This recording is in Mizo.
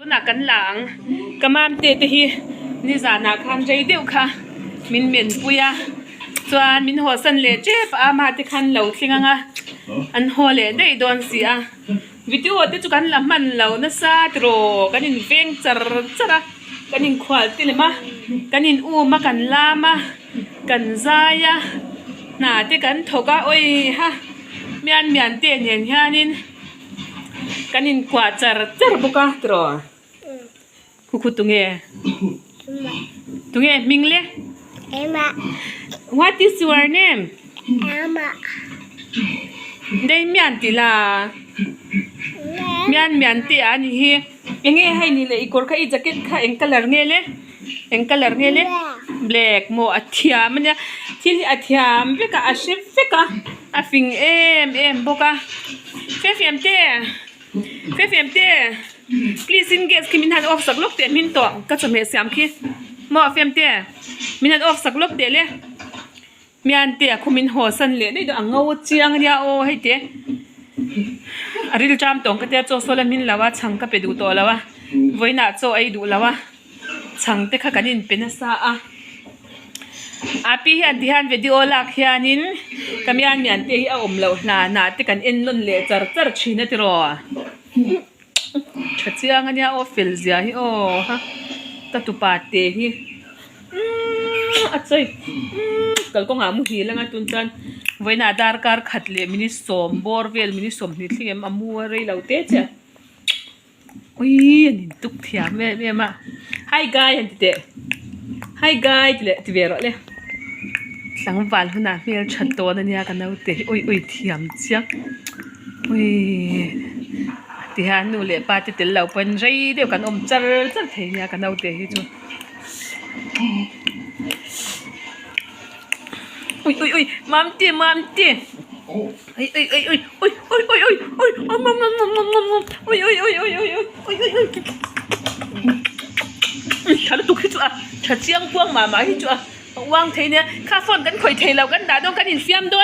Tunah kan la ang. Ka mamte te hi nizanah khan rei deuh kha min menpui a, chuan min hawsan leh tep a, ama te khan lo thleng ang a, an haw leh daih dawn si a. Video te chu kan la hman lo nasa tiraw, kan inveng char char a, kan inkhual te lem a, kan in um a, kan lam a, kan zai a, hna te kan thawk a, awiha mian mian te nen hianin. Kan inkuah char char bawk a tiraw? Khu khu tunge? Tunge hming le? What is your name? Dei mian tih la mian mian tih a ni hi enge hei ni le i kawr kha i jacket kha eng colour nge le eng colour nge le black maw a thiam ania thil hi a thiam vek a a hre vek a. A fing em em bawk a Fefem te Fefem te please in gas khi min han off sak lawk teh hmin tawh ka chawhmeh siam khi maw Fem te min han off sak lawk teh le mian te a khu min haw san leh daih dawn a ngo chiang ania aw hei te a ril ṭam tawng ka tia chaw sawl a hmin lo a chhang ka pe duh tawh lo a vawiinah chaw ei duh lo a. Chhang te kha kan inpe nasa a, api hian ti hian video lak hianin ka mian mian te hi a awm loh hlanah te kan en nawn leh char char thin a tiraw tha chiang ania aw fel zia hi aw ha ka tupa te hi umm a chawi umm kalkawngah muhil anga tun chuan vawiinah darkar khat leh minute sawm bawr vel minute sawmhnih thleng em a mu a rei lo te chiah. Uii an in tuk thiam em em a hi guy an ti teh hi guy ti leh ti ve rawh le tlangval hunah hmel that dawn ania ka naute hi ui ui thiam chiang uii tihian nu leh pa te tel lo pawn rei deuh kan awm char char thei ania ka naute hi chu ui ui ui mamte mamte. Ui ui ui ui ui ui ui ui ui ui mum mum mum mum mum mum ui ui ui ui ui ui ui ui ui tha lutuk hi chu a tha chiang kuang mah mah hi chu a uang thei nia kha phone kan khawih thei lo kan dah dawn kan infiam dawn.